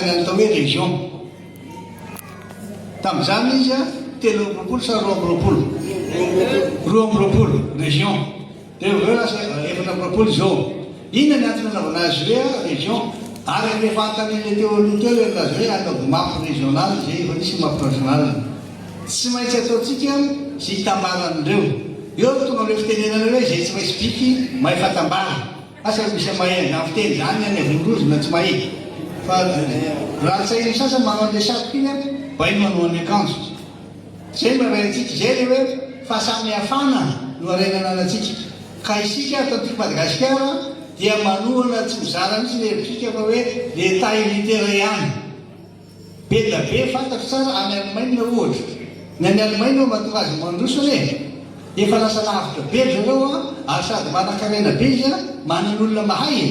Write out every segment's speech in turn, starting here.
Ny atao hoe région. Tamin'izany izy 23 sa 22? 22 région. Dia avy eo lasa 24 izao. Inona ny antony nanaovana azy hoe région? Araka ilay fanontanian'ilay teo aloha teo ilay nilaza hoe anaovy map régional izay efa nisy ny map national. Tsy maintsy ataontsika izay hitambaran'ireo. Eo no tonga amin'ilay fitenenana hoe izay tsy maintsy biky mahay fatambara. Asa misy mahay an'izany fiteny izany any Avondrozy na tsy mahay. Fa raha tsy hain'ny sasany manao an'ilay satroka iny an, mba iny manao an'ny akanjo. Izay no haraintsika, izay ilay hoe fahasamihafana no harena ananantsika. Ka isika ato antiky Madagasikara dia manohana tsy mizara mihitsy ny hevitrika fa hoe l'Etat unitaire ihany. Be da be fantatro tsara any Allemagne ohatra. Ny any Allemagne no mahatonga azy mandroso anie e. Efa lasa lavitra be ry zareo an, ary sady manankarena be izy an, manana olona mahay e.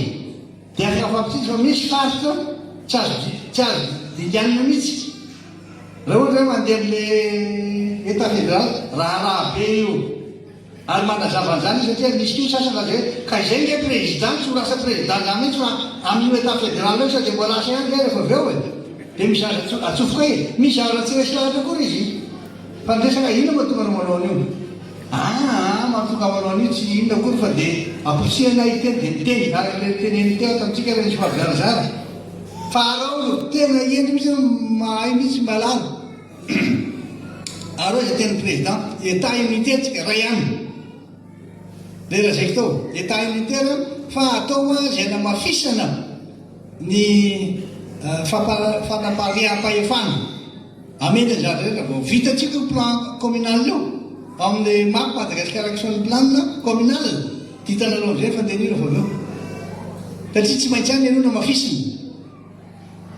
Dia afaka mifampitsinjo fa misy faritra tsy azo tsy azo dinganina mihitsy. Raha ohatra hoe mandeha amin'le Etat federal, raharaha be io. Ary manazava an'izany izy satria misy koa ny sasany laza hoe ka izay nge président tsy ho lasa président zany mihitsy fa amin'io état fédéral io sao dia mbola lasa ihany ve rehefa avy eo e! Dia misy zavatra atsofoka e! Misy zavatra tsy resy lahatra akory izy fa ny resaka inona mahatonga anao manao an'io? Aa mahatonga manao an'io tsy inona akory fa dia amporisihana hiteny dia miteny araka ilay noteneniny teo ato amintsika raha nisy fahazarazara fa arao no tena hendry mihitsy mahay mihitsy mahalala. Ary hoy izay tenin'ny président, Etat unitaire tsika, ray ihany. Ilay lazaiko tao, Etat unitaire fa atao hoa izay hanamafisana ny fanapariaham-pahefana. Hamena ny zavatra rehetra vao vitantsika io plan communal io, ao amin'ny map Madagascar Action Plan communal, dia hitanareo amin'izay ny fandehan'io rehefa avy eo. Satria tsy maintsy any aloha no hamafisina.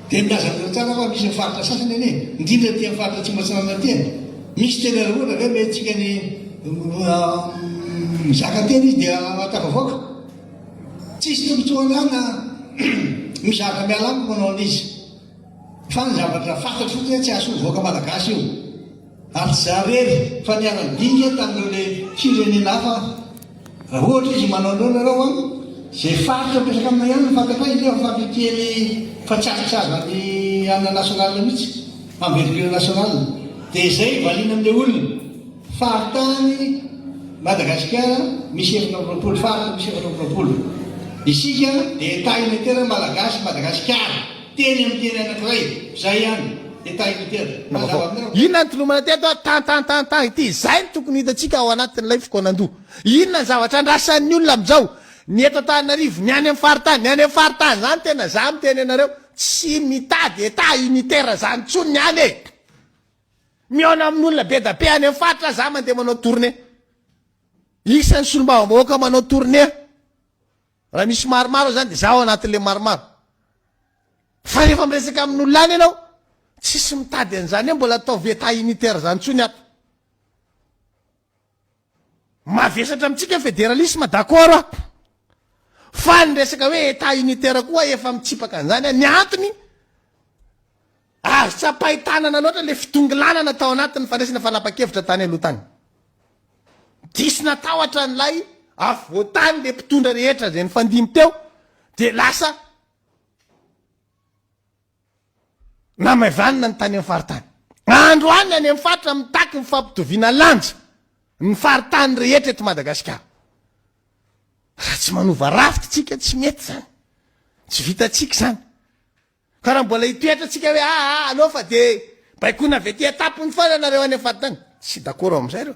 Dia milaza aminareo tsara fa misy ny faritra sasany anie, indrindra aty amin'ny faritra Atsimo Atsinanana aty e, misy tena raha ohatra ve omentsika ny mizaka tena izy dia tafavoaka? Tsisy tombotsoa anah na misy zavatra miala amiko manao an'izy. Fa ny zavatra fantatro fotsiny hoe tsy hahasoa ny vahoaka malagasy io. Ary tsy za rery fa niara-nidinika tamin'ireo le firenena hafa aho. Raha ohatra izy manao an'ireo nareo an, zay faritra miresaka aminay ihany no fantatray izy nefa faritra kely fa tsy azo tsy azo any anona national mihitsy, envergure national. Dia izay valiana amin'ilay olona. Faritany Madagasikara misy 24, faritra misy 24. Isika dia Etat unitaire Malagasy Madagasikara. Teny amin'ny teny anankiray, izay ihany. Etat unitaire. Mazava aminareo? Inona ny tolomana teto a? Tan tan tan tan ity. Izay no tokony hitantsika ao anatin'ilay fikaonandoha. Inona ny zavatra andrasan'ny olona amin'izao? Ny eto Antananarivo, ny any amin'ny faritany, ny any amin'ny faritany izany tena za miteny anareo, tsy mitady Etat unitaire izany intsony ny any e! Mihaona amin'olona be da be any amin'ny faritra za mandeha manao tournée. Isan'ny solombavambahoaka manao tournée. Raha misy maromaro zany dia za ao anatin'le maromaro. Fa rehefa miresaka amin'olona any ianao, tsisy mitady an'izany hoe mbola ataovy état unitaire zany intsony ato. Mavesatra amintsika ny fédéralisme, d'accord aho. Fa ny resaka hoe état unitaire koa efa mitsipaka an'izany aho. Ny antony, azo tsapain-tanana loatra le fitongilanana tao anatin'ny fandraisana fanapan-kevitra tany aloha tany. Diso natahotra an'ilay afovoantany le mpitondra rehetra izay nifandimby teo dia lasa namaivanina ny tany amin'ny faritany. Androany any amin'ny faritra mitaky ny fampitoviana lanja ny faritany rehetra eto Madagasikara. Raha tsy manova rafitra tsika tsy mety izany. Tsy vitantsika izany. Ka raha mbola hitoetra tsika hoe aa aleo fa de baikoina avy aty an-tampony foana nareo any amin'ny faritany. Tsy d'accord amin'izay reo.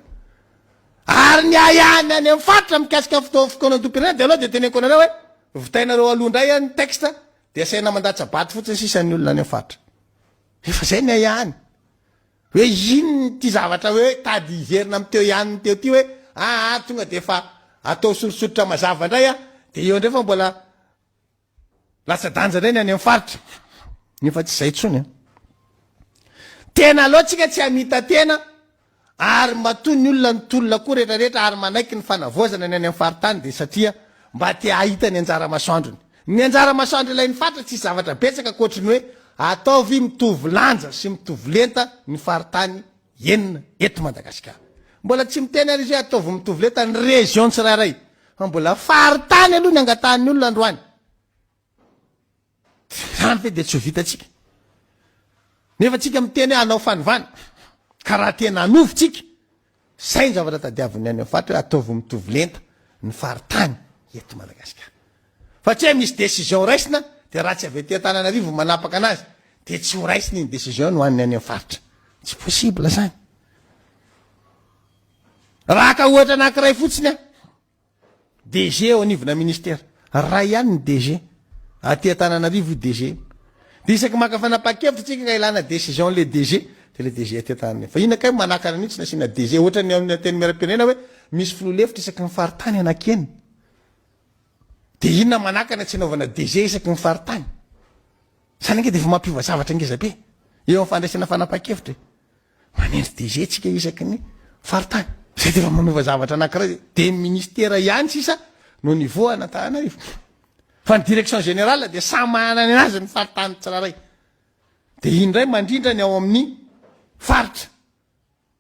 Ary ny ahiahiny any amin'ny faritra mikasika ny fotoa fikaonandoham-pirenena de aleo de teneniko anareo hoe vitainareo aloha indray ny texte de asaina mandatsa-bato fotsiny sisa ny olona any amin'ny faritra. Efa zay ny ahiahiny. Hoe inona ity zavatra hoe tady hiverina amin'ny teo ihany ny teo ity hoe aa tonga de efa atao sorisoritra mazava indray a de eo indray fa mbola Latsa-danja indray ny any amin'ny faritra, nefa tsy izay intsony an. Tena aleo tsika tsy hamita-tena ary matoa ny olona nitolona koa rehetra rehetra ary manaiky ny fanavaozana ny any amin'ny faritany dia satria mba te hahita ny anjara masoandrony. Ny anjara masoandro ilain'ny faritra tsisy zavatra betsaka ankoatry ny hoe ataovy mitovy lanja sy mitovy lenta ny faritany enina eto Madagasikara. Mbola tsy miteny ary izy hoe ataovy mitovy lenta ny région tsirairay fa mbola faritany aloha ny angatahan'ny olona androany. Izany ve dia tsy ho vitantsika? Nefa tsika miteny hoe hanao fanovana. Ka raha tena hanova tsika, zay ny zavatra tadiavin'ny any amin'ny faritra hoe ataovy mitovy lenta ny faritany eto Madagasikara. Fa tsy hoe misy décision raisina dia raha tsy avy aty Antananarivo manapaka anazy dia tsy ho raisina iny décision iny ho an'ny any amin'ny faritra. Tsy possible zany. Raha haka ohatra anankiray fotsiny aho, DG eo anivona ministera. Ray ihany ny DG. Aty Antananarivo io DG io. Dia isaky maka fanapahan-kevitra tsika ka ilana décision le DG, dia le DG aty Antananarivo. Fa inona kay manakana an'io tsy nasiana DG ohatran'ny ao amin'ny Antenimierampirenena hoe misy filoha lefitra isaky ny faritany anankienina. Dia inona manakana tsy hanaovana DG isaky ny faritany? Izany ange dia efa mampiova zavatra ngeza be eo amin'ny fandraisana fanapahan-kevitra e. Manendry DG tsika isaky ny faritany. Zay dia efa manova zavatra anankiray. Dia ny ministera ihany sisa no niveau an'Antananarivo. Fa ny direction générale dia samy manana ny azy ny faritany tsirairay. Dia iny indray mandrindra ny ao amin'ny faritra.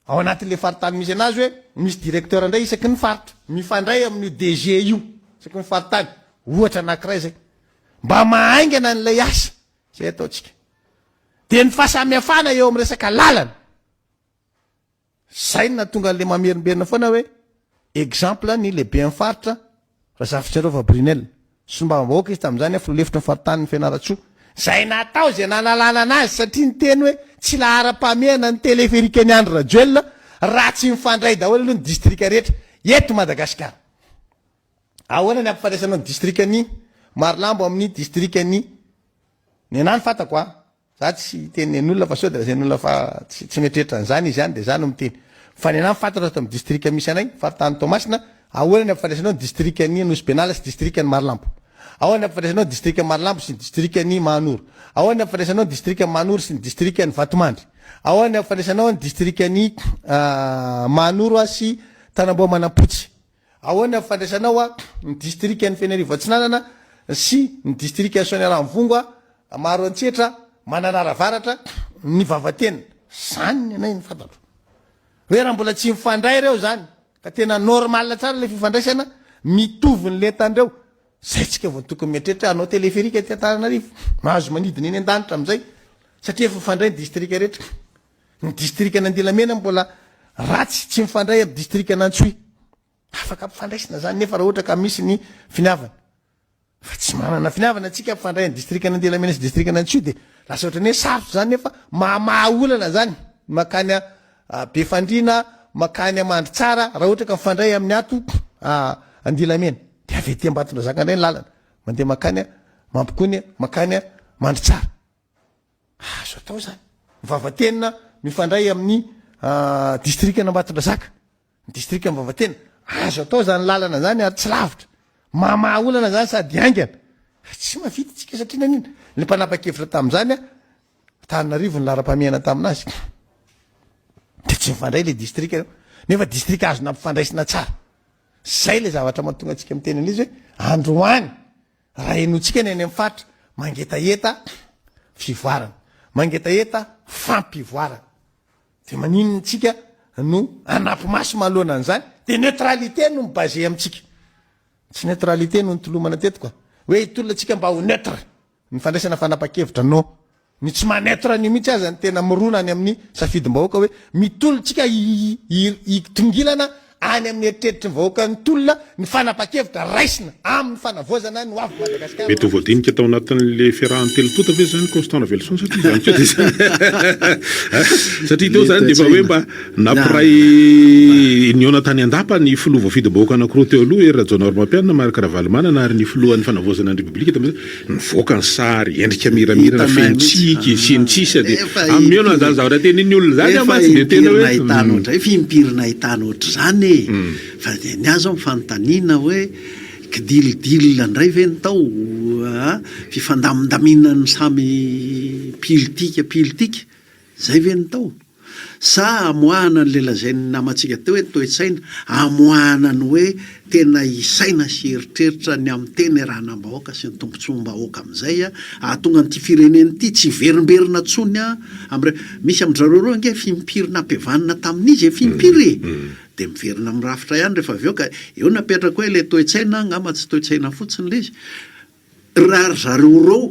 Ao anatin'ilay faritany misy anazy hoe misy directeur indray isaky ny faritra. Mifandray amin'io DG io isaky ny faritany. Ohatra anankiray izay. Mba mahaingana an'ilay asa izay ataontsika. Dia ny fahasamihafana eo amin'ny resaka lalana. Zay no nahatonga an'ilay mamerimberina foana hoe exemple ny lehiben'ny faritra Razafitsiarova Brunel. Solombavambahoaka izy tamin'izany, filoha lefitry ny faritanin'i Fianarantsoa. Izay natao izay nanalana anazy satria niteny hoe tsy laharam-pahamehana ny téléphérique-n'i Andry Rajoelina raha tsy mifandray daholo aloha ny distrika rehetra eto Madagasikara. Ahoana ny ampifandraisanao ny distrikan'i Marolambo amin'ny distrikan'i Ny anah ny fantako a! Za tsy hiteny nen'olona fa sao dia lazain'olona fa tsy tsy mieritreritra an'izany izy any dia za no miteny. Fa ny anah ny fantatra ato amin'ny distrika misy anay, faritany Toamasina, ahoana ny ampifandraisanao ny distrikan'i Nosy Benala sy distrikan'i Marolambo? Ahoana ny ampifandraisanao ny distrikan'i Marolambo sy ny distrikan'i Mahanoro? Ahoana ny ampifandraisanao ny distrikan'i Mahanoro sy ny distrikan'i Vatomandry? Ahoana ny ampifandraisanao ny distrikan'i Mahanoro sy Tanamboa Manampotsy? Ahoana ny fandraisanao a ny distrikan'i Fenerivo Atsinanana sy ny distrikan'i Soaniaramivongo a Maroantsetra, Mananara Avaratra, ny Vavatenina? Zany ny anay no fantatro. Hoe raha mbola tsy mifandray ireo zany ka tena normal tsara ilay fifandraisana, mitovy ny lentan'ireo, zay tsika vao tokony mieritreritra hanao téléphérique aty Antananarivo, mahazo manidina eny an-danitra amin'izay satria efa mifandray ny distrika rehetra. Ny distrikan'Andilamena mbola ratsy tsy mifandray amin'ny distrikan'Antsohihy. Afaka ampifandraisina zany nefa raha ohatra ka misy ny finiavana. Fa tsy manana finiavana antsika ampifandray ny distrikan'Andilamena sy distrikan'Antsohihy dia lasa ohatran'ny hoe sarotra zany nefa mahamaha olana zany makany Befandriana, makany Mandritsara raha ohatra ka mifandray amin'ny ato Andilamena. Dia avy aty Ambatondrazaka indray ny lalana mandeha makany Mampikony, makany Mandritsara. Azo atao izany. Vavatenina mifandray amin'ny distrikan'Ambatondrazaka, ny distrikan'i Vavatenina. Azo atao izany lalana izany ary tsy lavitra. Mamaha olana izany sady haingana. Tsy mahavita isika satria naninona? Ny mpanapa-kevitra tamin'izany, Antananarivo ny laharam-pahamehana tamin'azy. Dia tsy mifandray ilay distrika. Nefa distrika azo nampifandraisina tsara. Izay ilay zavatra mahatonga antsika miteny an'izy hoe androany Raha henointsika ny any amin'ny faritra, mangetaheta fivoarana, mangetaheta fampivoarana. Dia maninona tsika no hanampy maso manoloana an'izany? Dia neutralité no mi-baser amintsika. Tsy neutralité no nitolomana teto ka. Hoe hitolona tsika mba ho neutre. Ny fandraisana fanapan-kevitra, non. Ny tsy maha neutre an'io mihitsy aza no tena mirona any amin'ny safidim-bahoaka hoe mitolona tsika hitongilana any amin'ny eritreritry ny vahoaka nitolona ny fanapan-kevitra raisina amin'ny fanavaozana ny hoavin'i Madagasikara. Mety ho voadinika tao anatin'le fiarahan'ny telotonta ve zany Constant Raveloson satria izany koa dia satria teo zany dia efa hoe mba nampiray nihaona tany an-dapa ny filoha voafidim-bahoaka anankiroa teo aloha Hery Rajaonarimampianina Marc Ravalomanana ary ny filohan'ny fanavaozana ny Repoblika tamin'izay Nivoaka ny sary, endrika miramirana feno tsiky sy ny sisa dia amin'ny eo an'izany zavatra tenenin'ny olona izany aho mantsy dia tena hoe nahitana ohatray fa impiry nahitana ohatr'izany e! Fa dia ny ahy izao ny fanontaniana hoe kidilidil indray ve ny tao a? Fifandamindaminan'ny samy pilitika pilitika Zay ve ny tao? Sa amoahana an'ilay lazain'ny namantsika teo hoe ny toe-tsaina, amoahana ny hoe tena hisaina sy hieritreritra ny amin'ny tena iarahanam-bahoaka sy ny tombontsoam-bahoaka amin'izay hahatonga an'ity firenena ity tsy hiverimberina intsony amin'ireo, misy amin-dry zareo ireo ange fimpiry nampihavanina tamin'izy e, fimpiry e! Dia miverina amin'ny rafitra ihany rehefa avy eo ka eo no apetrako hoe ilay toe-tsaina angamba tsy toe-tsaina fotsiny ilay izy. Raha ry zareo ireo,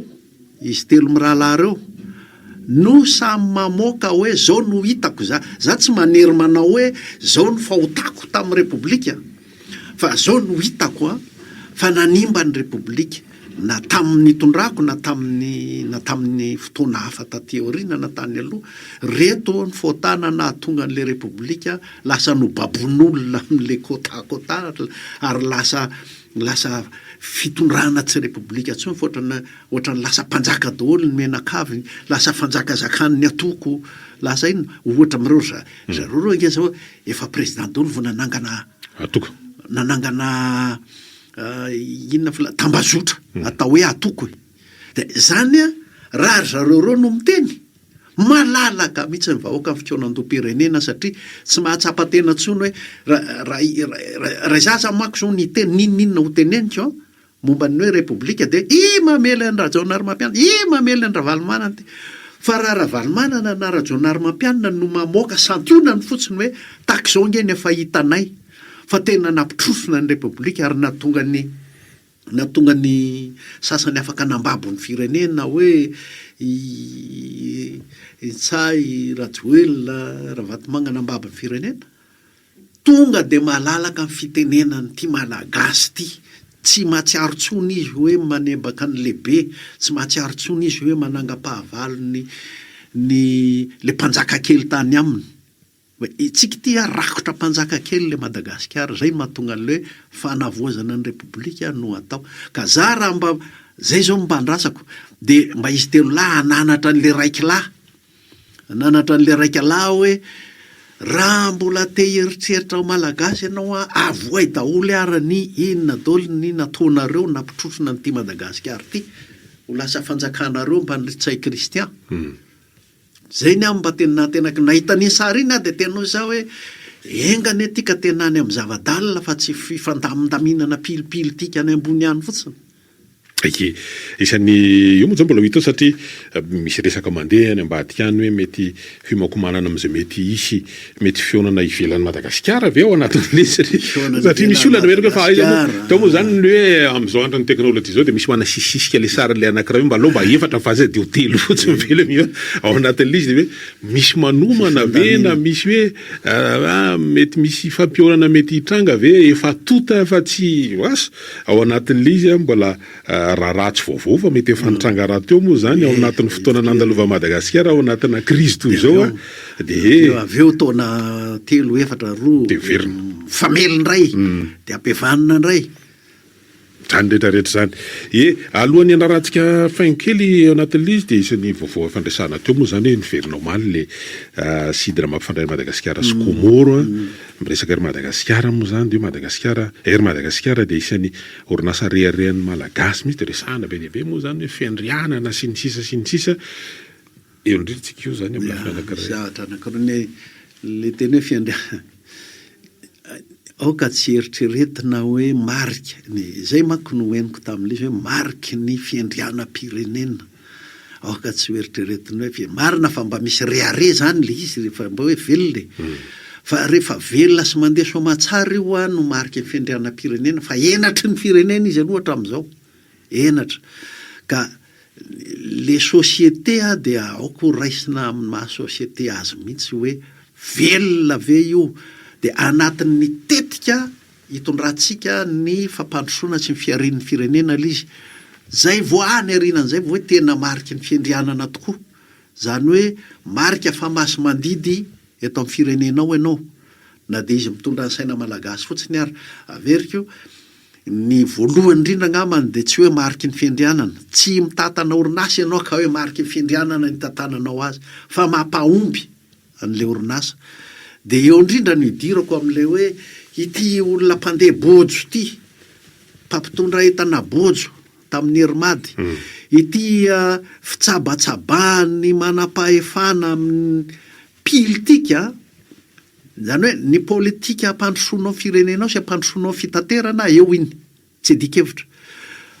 izy telo mirahalahy ireo, no samy mamoaka hoe zao no hitako, za za tsy manery manao hoe zao no fahotako tamin'ny repoblika fa zao no hitako an fa nanimba ny repoblika na tamin'ny nitondrako na tamin'ny na tamin'ny fotoana hafa taty aoriana na tany aloha, reto ny fahotana nahatonga an'le repoblika lasa nobabon'olona amin'le quota quota ary lasa lasa fitondrana tsy repoblika intsony fa ohatrany ohatrany lasa mpanjaka daholo ny mianakavy, lasa fanjakazakan'ny antoko, lasa inona, ohatra amin'ireo ry zareo ireo ange zao efa président daholo vao nanangana Antoko. nanangana inona fila- tambazotra atao hoe antoko e, de zany an raha ry zareo ireo no miteny, Malalaka mihitsy ny vahoaka ny fikaonandoham-pirenena satria tsy mahatsapa tena intsony hoe raha raha izaho aza manko izao niteny n'inon'inona ho teneniko an, momba ny hoe repoblika dia i mamely an'i Rajaonarimampianina, i mamely an'i Ravalomanana ity. Fa raha Ravalomanana na Rajaonarimampianina no mamoaka santionany fotsiny hoe tahaka izao ange ny efa hitanay fa tena nampitrosona ny repoblika ary nahatonga ny Nahatonga ny sasany afaka nambabo ny firenena hoe i Ntsay, Rajoelina, Ravatomanga nambabo ny firenena. Tonga dia malalaka ny fitenenana ity Malagasy ity. Tsy mahatsiaro intsony izy hoe manebaka ny lehibe, tsy mahatsiaro intsony izy hoe manangam-pahavalo ny ny le mpanjaka kely tany aminy. Itsika ity a rakotra mpanjaka kely le Madagasikara, zay no mahatonga anle hoe fanavoazana ny repoblika no atao. Ka za raha mba zay zao no mba andrasako de mba izy telolahy hananatra anle raikilahy, hananatra anle raikalahy hoe raha mbola te hieritreritra ho malagasy ianao a avoay daholo ara ny inona daholo ny nataonareo nampitrotrona an'ity Madagasikara ity ho lasa fanjakanareo mba ny Ntsay Christian. Zay ny ahy mba tena tena nahita an'iny sary iny aho dia tena hoy za hoe enga anie ty ka tena any amin'ny zava-dalina fa tsy fifandamindaminana pilipily tika any ambony any fotsiny. Eki, isan'ny io moa zao mbola ho hita eo satria misy resaka mandeha any ambadika any hoe mety fiomankomanana amin'izay mety hisy mety fihaonana ivelan'i Madagasikara ve ao anatin'ilay izy satria satria misy olona mieritreritra fa aiza moa tao moa zany ny hoe amin'izao andron'ny teknolojia izao dia misy manasisisika ilay sarin'ilay anankiray hoe mba aleo mba efatra fa zay dia ho telo fotsiny ve ilay mihaona ao anatin'ilay izy dia hoe misy manomana ve na misy hoe ah, mety misy fampihaonana mety hitranga ve efa tota fa tsy asa ao anatin'ilay izy mbola Raharaha tsy vaovao fa mety efa nitranga rahateo moa izany ao anatin'ny fotoana nandalovan'i Madagasikara ao anatina krizy toy izao dia. Avy eo taona telo, efatra, roa. Dia miverina. Mifamely indray, dia ampihavanina indray. Izany rehetra rehetra izany. Ie, alohan'ny handrarantsika faingo kely ao anatin'ilay izy dia isan'ny vaovao efa niresahana teo moa izany hoe niverina omaly ilay sidina mampifandray an'i Madagasikara sy Comores. Miresaka Air Madagasikara moa izany dia hoe Madagasikara, Air Madagasikara dia isan'ny Orinasa reharehan'ny Malagasy mihitsy dia resahana be dia be moa izany hoe fiandrianana sy ny sisa sy ny sisa, eo indrindra tsika io izany amin'ny lafiny anankiray. Misy zavatra anankiroa ny le teny hoe fiandrianana, aoka tsy eritreretina hoe marika, ny izay manko no henoko tamin'ilay izy hoe mariky ny fiandrianam-pirenena. Aoka tsy ho eritreretina hoe ve marina fa mba misy rehareha izany ilay izy rehefa mba hoe velona e. Fa rehefa velona sy mandeha soamatsara io hoa no mariky ny fiandrianam-pirenena fa henatry ny firenena izy aloha hatramin'izao. Henatra. Ka le société dia aoka ho raisina amin'ny maha société azy mihitsy hoe velona ve io dia anatin'ny tetika Hitondrantsika ny fampandrosoana sy ny fiharian'ny firenena ilay izy. Izay vao any aorianan'izay vao hoe tena mariky ny fiandrianana tokoa. Izany hoe marika fa masi-mandidy eto amin'ny firenenao ianao, na dia izy mitondra ny saina malagasy fotsiny ary. Averiko, ny voalohany indrindra angambany dia tsy hoe mariky ny fiandrianana. Tsy mitantana orinasa ianao ka hoe mariky ny fiandrianana ny hitantananao azy, fa mampahomby. an'ilay orinasa. Dia eo indrindra no idirako amin'ilay hoe ity olona mpandeha bôjo ity, mpampitondra entana bôjo tamin'ny Airmad, ity fitsabatsabahan'ny manam-pahefana amin'ny pilitika, izany hoe ny politika hampandrosoanao ny firenenao sy hampandrosoanao ny fitaterana eo iny, tsy iadian-kevitra.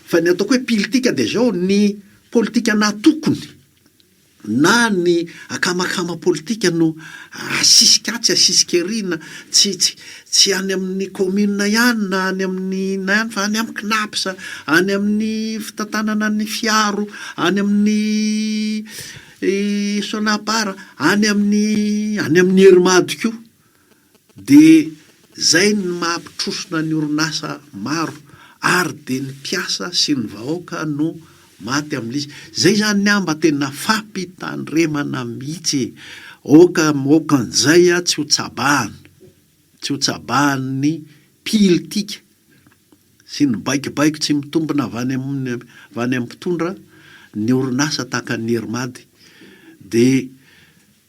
Fa ny ataoko hoe pilitika dia izao, ny politika natokony na ny akamakama politika no asisika atsy asisika ery na tsy tsy tsy any amin'ny commune ihany na any amin'ny inona ihany fa any amin'ny cnaps, any amin'ny fitantanana ny fiaro, any amin'ny. Sonapar, any amin'ny any amin'ny Airmad koa. Dia zay ny maha mpitrosona ny orinasa maro ary dia ny mpiasa sy ny vahoaka no maty amin'ilay izy. Zay zany ny ahy mba tena fampitandremana mihitsy e! Aoka aoka an'izay tsy ho tsabahana, tsy ho tsabahan'ny pilitika sy ny baikobaiko tsy mitombina avy any amin'ny avy any amin'ny mpitondra ny orinasa tahaka ny Airmad. Dia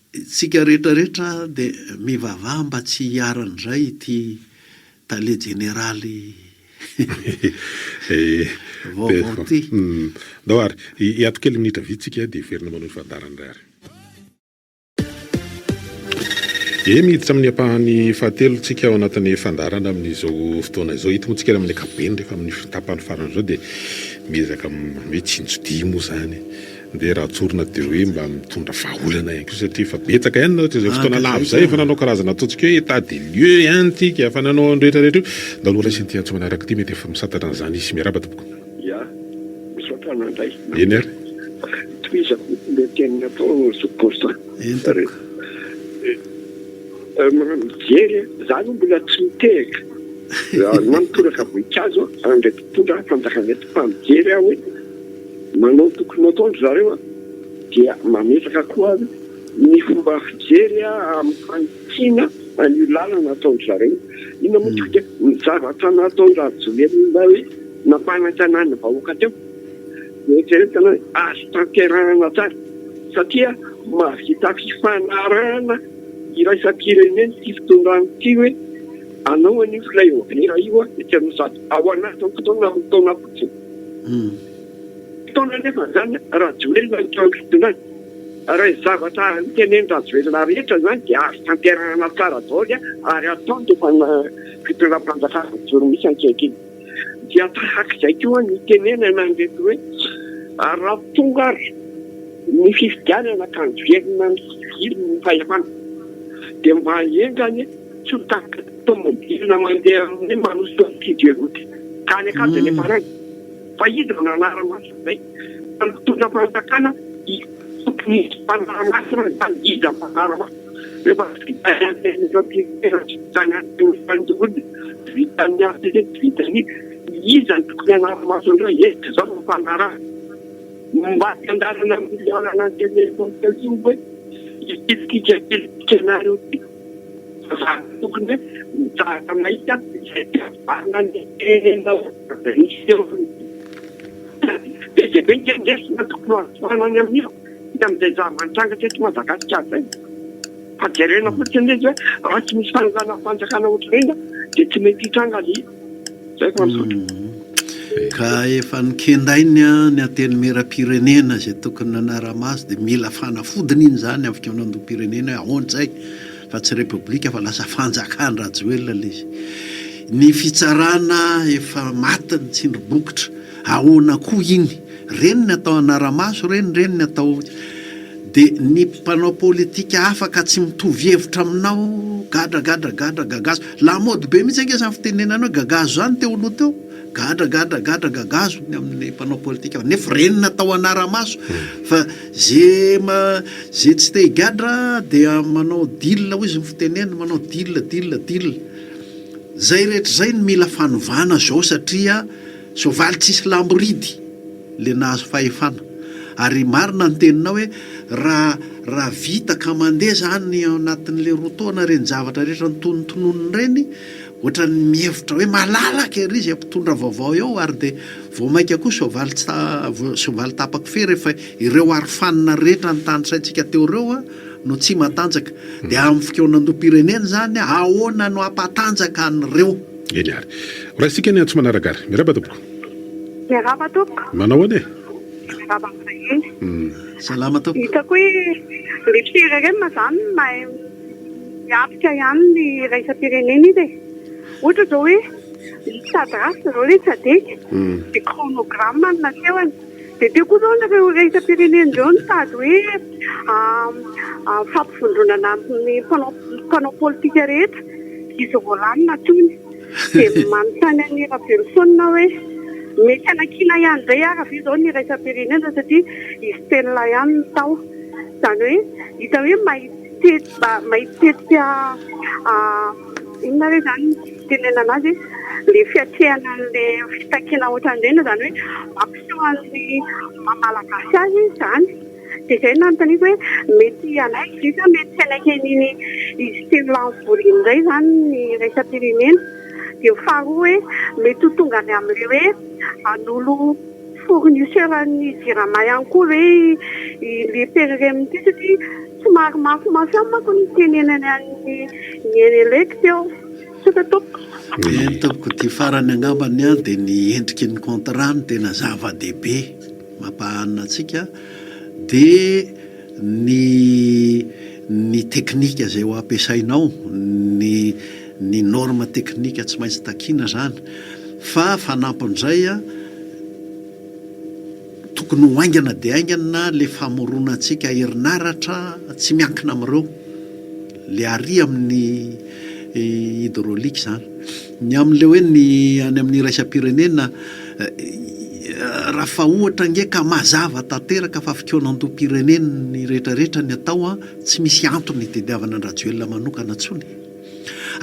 Isika rehetra rehetra dia mivavaha mba tsy hiharan'izay ity tale jeneraly vaovao ity. Ndao ary, hiato kely minitra vitsy tsika dia hiverina manohy ny fandaharana indray ary. Ee, miditra amin'ny ampahany fahatelo tsika ao anatin'ny fandaharana amin'izao fotoana izao. Ito moa tsika amin'ny ankapobeny rehefa amin'ny tapany farany izao dia miezaka hoe tsinjo-dia moa izany. Ndeha raha tsorina dia hoe mba mitondra vahaolana ihany koa satria efa betsaka ihany nareo izay fotoana lava izay efa nanao karazana ataontsika hoe état des lieux ihany tsika efa nanao ny rehetra rehetra io. Ndao aloha raisina ity antso manaraka ity mety efa misantatra an'izany izy. Miarahaba tompoko. Ya, misaotra anao indray. Eny ary. Tohizako ilay teny natao zoky Constant. Eny tompoko. Mijery, za aloha mbola tsy mitehaka na mitoraka voninkazo an'ireto mpitondra fanjakana ireto fa mijery aho hoe Manao ny tokony ho ataon-dry zareo dia mametraka koa ary ny fomba fijery amin'ny fanitsiana an'io lalana ataon-dry zareo io. Inona moa tokony ny zavatra nataon-dRajoelina hoe nampanantenana ny vahoaka teo dia eritreretina hoe azo tanterahana tsara satria mahavita fifanarahana iraisam-pirenena ity fitondrana ity hoe hanao an'io flyover io etsy Anosizato ao anatin'ny fotoana roa taona fotsiny. Taona anefa izany Rajoelina no teo amin'ny fitondrana. Raha ny zavatra notenenin-dRajoelina rehetra izany dia azo tanterahana tsara daholo ary ataony rehefa fitondram-panjakana mijoro misy ankehitriny. Dia tahaka izay koa ny itenenana an'ireto hoe raha tonga ary ny fifidianana ka niverina ny sivily ny fahefana dia mba enga anie tsy ho tahaka ny tomobilina mandeha amin'ny manosika ny pied de route ka any an-kaja ny appareil. Fa iza no nanara-maso an'izay? Fa ny mpitondra fanjakana tokony hisy mpanara-maso raha izany, iza no mpanara-maso? Rehefa tsy vitan'ny antenimierampirenena, tsy vitan'ny antenimierandoholona, tsy vitan'ny HCC, tsy vitan'ny iza no tokony hanara-maso an'ireo? Hevitra izao no ampanarahana. Mba fiandarana amin'ny lalana antenimierampirenena teo io hoe hikitikitra kely anareo ity. Fa za tokony hoe mitsahatra mahita izay fihavanana ny firenena izay nisy teo sady be dia be nge ny lesona tokony ho azo tsoahina any amin'io ny amin'izay zava-nitranga teto Madagasikara izay fa jerena fotsiny ilay izy hoe raha tsy misy fanonganam-panjakana ohatr'ireny dia tsy mety hitranga ilay izy. Zay fa misaotra. Ka efa nokendainy ny antenimierampirenena izay tokony nanara-maso dia mila fanafodiny iny izany amin'ny fikaonandoham-pirenena hoe ahoana izay fa tsy repoblika fa lasa fanjakan-dRajoelina ilay izy. Ny fitsarana efa maty ny tsindry bokotra ahoana koa iny? Ireny ny atao hanara-maso ireny, ireny ny atao dia ny mpanao politika hafa ka tsy mitovy hevitra aminao gadra gadra gadra gagazo. Lamaody be mihitsy ange izany fitenenana hoe gagazo izany teo aloha teo. Gadra gadra gadra gagazo ny amin'ny mpanao politika nefa ireny natao hanara-maso fa ze ma ze tsy te higadra dia manao deal hoy izy ny fitenenana manao deal deal deal. Zay rehetra izay no mila fanovana zao satria soavaly tsisy lamboridy le nahazo fahefana. Ary marina ny teninao hoe raha raha vita ka mandeha zany ao anatin'le roa taona ireny zavatra rehetra notonontononina ireny, ohatran'ny mihevitra hoe malalaka ery izay mpitondra vaovao eo ary dia vao mainka koa soavaly tsy ta soavaly tapa-kofehy rehefa ireo arofanina rehetra notanisaintsika teo ireo no tsy matanjaka. Dia amin'ny fikaonandoham-pirenena izany ahoana no hampatanjaka an'ireo? Eny ary. Horaisintsika ny antso manaraka ary. Miarahaba tompoko. Miarahaba tompoko. Manao ahoana e? Miarahaba ny vahiny. Salama tompoko. Hitako hoe le PRRM zany mahay miatrika ihany ny iraisam-pirenena izy e. Ohatra zao hoe mitady rafitra zao le Sadec dia chronogramme no nasehony. Dia teo koa zao ireo iraisam-pirenena ireo nitady hoe fampivondronana ny mpanao politika rehetra izy roalahy no nataony. Dia manontany an'i Raveloson aho hoe mety hanakiana ihany indray ary ve izao ny iraisam-pirenena satria izy telolahy ihany no tao. Izany hoe hita hoe mahitetika mahitetika inona re izany ny fitenenana azy e? Ilay fiatrehana an'ilay fitakiana ohatran'ireny izany hoe mampiseho an'ny maha malagasy azy izy izany. Dia izay no nanontaniako hoe mety hanaiky ve sa mety tsy hanaiky an'iny izy telolahy mivory iny indray izany ny iraisam-pirenena. Dia faharoa hoe mety ho tonga any amin'ilay hoe hanolo fournisseur an'ny jirama ihany koa ve ilay PRRM ity satria somary mafimafy ihany manko ny nitenenany an'ny ny Enelec teo. Misaotra tompoko. Eny tompoko, ity farany angambany dia ny endriky ny contrat no tena zava-dehibe mampahanina antsika dia ny ny teknika izay ho ampiasainao, ny ny norme teknika tsy maintsy takiana izany fa fanampin'izay tokony ho haingana dia haingana le famoronantsika herinaratra tsy miankina amin'ireo le ary amin'ny hydraulique izany. Ny amin'ilay hoe ny any amin'ny iraisam-pirenena raha fa ohatra ange ka mazava tanteraka fa fikaonandoham-pirenena ny rehetrarehetra ny atao an, tsy misy antony hitediavana an-dRajoelina manokana intsony.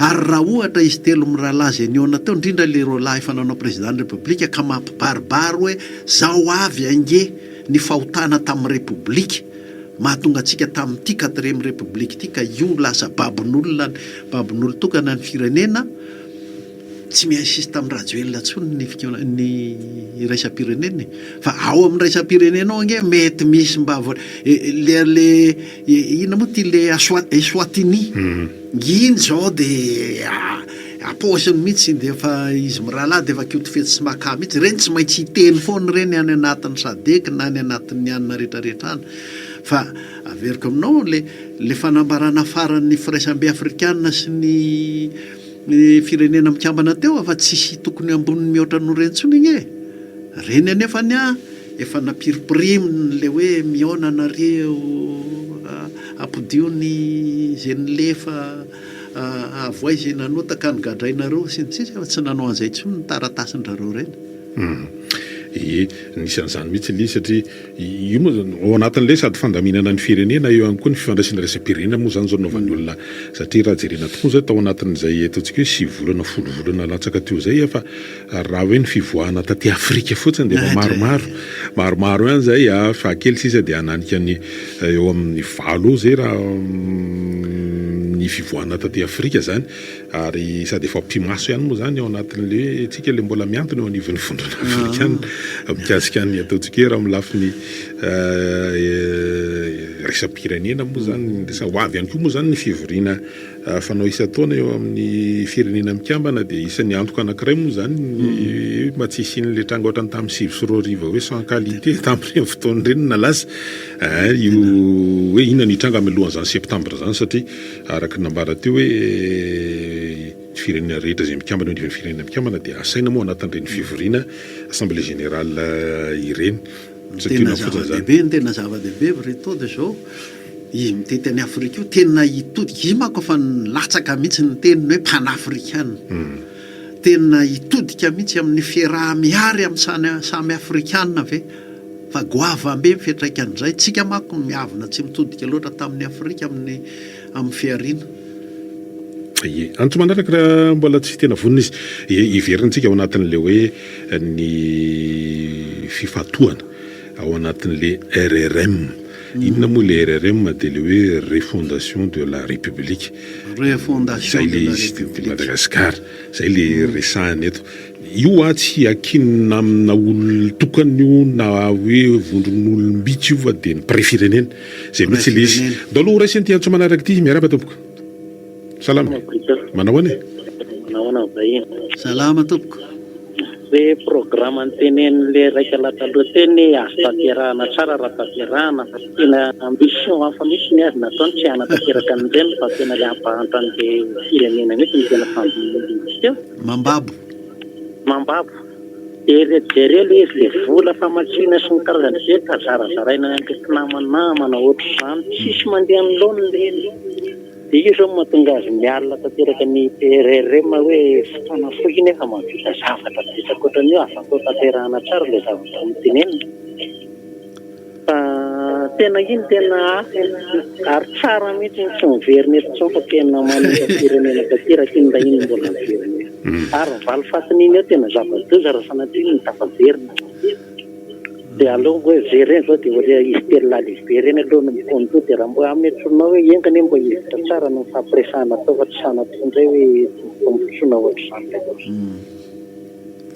Ary raha ohatra izy telo mirahalahy izay nihaona teo, indrindra ilay roalahy efa nanao président ny République ka mampibaribary hoe zao avy ange ny fahotana tamin'ny République mahatonga antsika tamin'ity quatrième République ity ka io lasa babon'olona babon'olon-tokana ny firenena, Tsy mi-insiste amin'i Rajoelina intsony ny fikaona ny iraisam-pirenena e! Fa ao amin'ny iraisam-pirenena ao ange mety misy mba le le inona moa ity le Eswatini iny izao de apaosiny mihitsy de efa izy mirahalahy de efa kioto fetsy sy maka mihitsy, ireny tsy maintsy hiteny foana ireny any anatin'ny sadec na any anatin'ny anona retraretra any fa averiko aminao le le fanambarana faran'ny firaisambe afrikana sy ny Ny firenena mikambana teo fa tsisy tokony amboniny mihoatra noho ireny intsony ange e! Ireny anefa ny ahy efa nampiripiriminy le hoe mihaona nareo ampodio ny ze nilefa avoay ze nanota ka nogadrainareo sy ny sisa fa tsy nanao an'izay intsony ny taratasin-drareo ireny. Ie, nisy an'izany mihitsy ilay izy satria Io moa zany, ao anatin'ilay sady fandaminana ny firenena, eo ihany koa ny fifandraisana iraisam-pirenena moa zany zao naovan'ny olona satria raha jerena tokoa zao tao anatin'izay ataontsika hoe sivy volana folo volana latsaka teo izay efa raha hoe ny fivoahana taty Afrika fotsiny dia efa maromaro maromaro ihany zay a, fa kely sisa dia hananika ny eo amin'ny valo eo zay raha ny fivoahana taty Afrika zany. Ary sady efa mpimaso ihany moa izany ao anatin'ilay hoe tsika ilay mbola mihantona eo anivon'ny vondrona afrikana mikasika ny ataontsika hoe raha amin'ny lafiny iraisam-pirenena moa izany ny resaka. Ho avy ihany koa moa izany ny fivoriana fanao isan-taona eo amin'ny firenena mikambana dia isan'ny antoka anankiray moa izany ny mba tsy hisian'ilay tranga ohatran'ny tamin'ny 2009 hoe sans qualité tamin'ireny fotoana ireny no nalaza io hoe inona no hitranga mialohan'izany septambra izany satria Araka ny nambara teo hoe ny firenena rehetra izay mikambana eo anivon'ny firenena mikambana dia asaina moa anatin'ireny fivoriana assemblée générale ireny. Ny tena zava-dehibe, ny tena zava-dehibe ry Reto dia izao, izy mitety an'i Afrika io, tena hitodika, izy manko efa nilatsaka mihitsy ny teniny hoe panafricain, tena hitodika mihitsy amin'ny fiaraha-mihary amin'ny samy afrikana ve? Fa goavambe ny fiantraikan'izay. Tsika manko miavona tsy mitodika loatra tamin'i Afrika amin'ny amin'ny fihariana. Ie. Antso manaraka raha mbola tsy tena vonona izy. Ie, hiverina tsika ao anatin'ilay hoe ny fifantohana ao anatin'ilay RRM. Inona moa ilay RRM? Dia ilay hoe refondation de la République. Refondation de la Izay ilay izy de Madagascar. Izay ilay resahina eto. Io a tsy akinina amina olon-tokana io na hoe vondron'olom-bitsy io fa dia ny mpiray firenena. Izay mihitsy ilay izy. Ndao aloha ho raisina ity antso manaraka ity. Miarahaba tompoko. Salama. Manao ahoana e? Manahoana vahiny? Salama tompoko. Le programme notenenin'le raika lahy taloha teo anie azo tanterahana tsara raha tanterahana fa tena ambition hafa mihitsy ny azy nataony tsy hanatanteraka an'ireny fa tena le hampahantra an'le firenena mihitsy no tena fandihy teo. Mambabo. Mambabo. Dia le jereo le izy le vola famatsiana sy ny karazany be ka zarazaraina any amle mpinamanamana ohatr'izany tsisy mandeha amin'ny laoniny ireny. Dia io izao no mahatonga azy mialona tanteraka ny PRRM hoe fotoana fohy nefa mahavita zavatra betsaka ohatran'io azo atao tanterahana tsara ilay zavatra notenenina. Fa. tena iny tena ary tsara mihitsy iny tsy miverina eto intsony fa tena manimba firenena tanteraka iny raha iny mbola miverina eto. Ary ny valifatin'iny eo tena zava-doza raha sanatria iny tafaverina. Dia aleo hoe jerena izao dia hoe izy telolahy lehibe ireny aloha no mikono-doha dia raha mbola ametronao hoe enga anie mba hevitra tsara no nifampiresahana tao fa tsy sanatria indray hoe tombontsoana ohatr'izany indray kosa.